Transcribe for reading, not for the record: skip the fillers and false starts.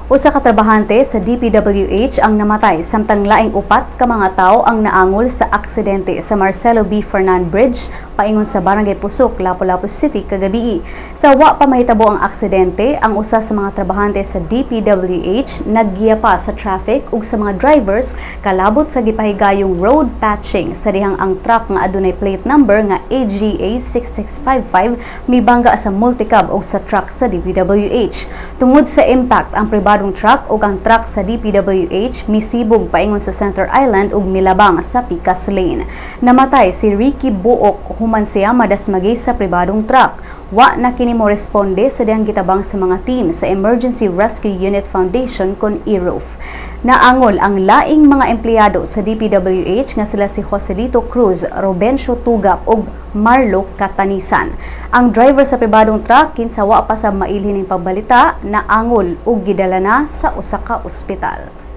Usa ka trabahante sa DPWH ang namatay samtang laing upat ka mga tawo ang naangol sa aksidente sa Marcelo B. Fernan Bridge paingon sa Barangay Pusok, Lapu-Lapu City kagabii. Sa wa pa mahitabo ang aksidente, ang usa sa mga trabahante sa DPWH naggiya pa sa traffic ug sa mga drivers kalabot sa gipahigayong road patching sa dihang ang truck nga adunay plate number nga AGA 6655 mibangga sa multicab ug sa truck sa DPWH. Tungod sa impact, ang pribadong truck ug ang truck sa DPWH misibog paingon sa Center Island ug milabang sa Picas Lane. Namatay si Ricky Buok human siya madasmagi sa pribadong truck. Wa na kini mo responde sa dihang gitabang sa mga team sa Emergency Rescue Unit Foundation kon ERUF. Naangol ang laing mga empleyado sa DPWH nga sila si Joselito Cruz, Robencio Tugap ug Marlo Catanisan. Ang driver sa pribadong truck, kinsa wa pa sa mailhin ning pagbalita, naangol ug gidala na sa usa ka ospital.